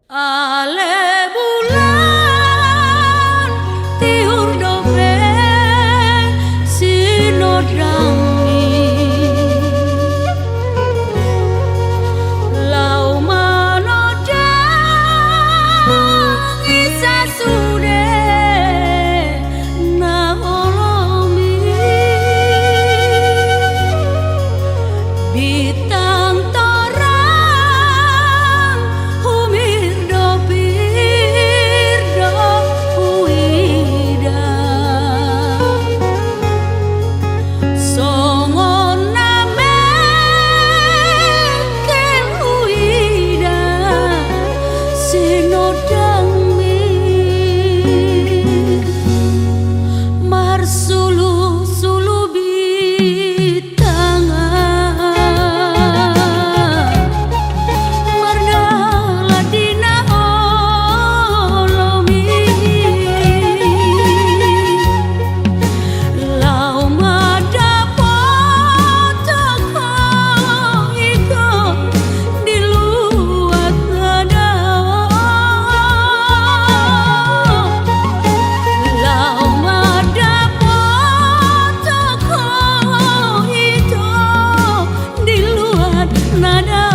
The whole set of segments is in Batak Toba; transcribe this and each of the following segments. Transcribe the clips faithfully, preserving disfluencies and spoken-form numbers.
Ale bulan, tiur dope sinondangmi. Laho manondangi sasude na olomi. Bintang torang humirdop-irdop huida. Songon na mengkel huida sinondangmi. Marsulusulu bintang mardalan di na olomi. Laho mandapothon ho ito di luat na dao. Laho mandapothon ho ito di luat na dao.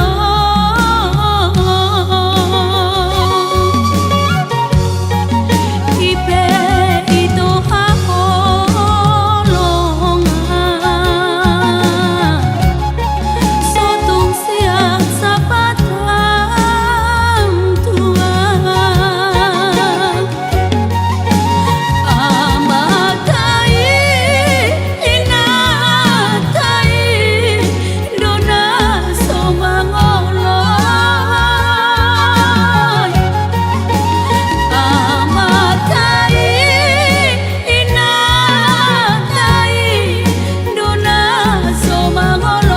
I pe ito haholongan so tung sian sampatan tuak. Amanta i, inanta i, do na so mangoloi. Amanta i, inanta i, do na so mangoloi.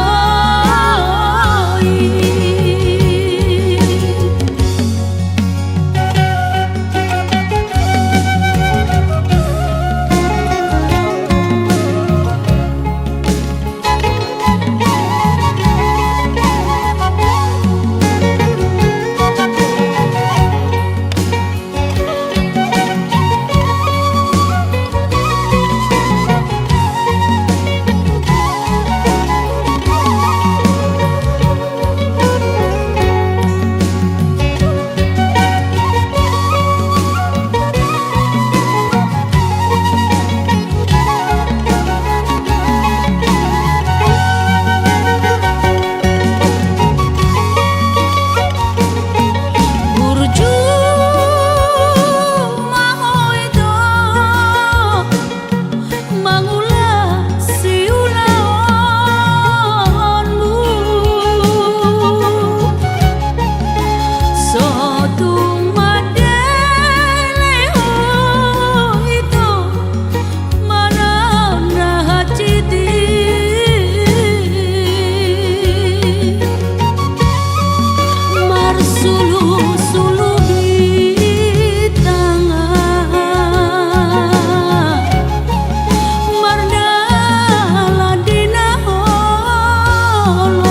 Burju ma ho ito mangula siulaonmu. So tung mandele ho ito manang na hansit i. Marsulusulu bintang mardalan di na olomi.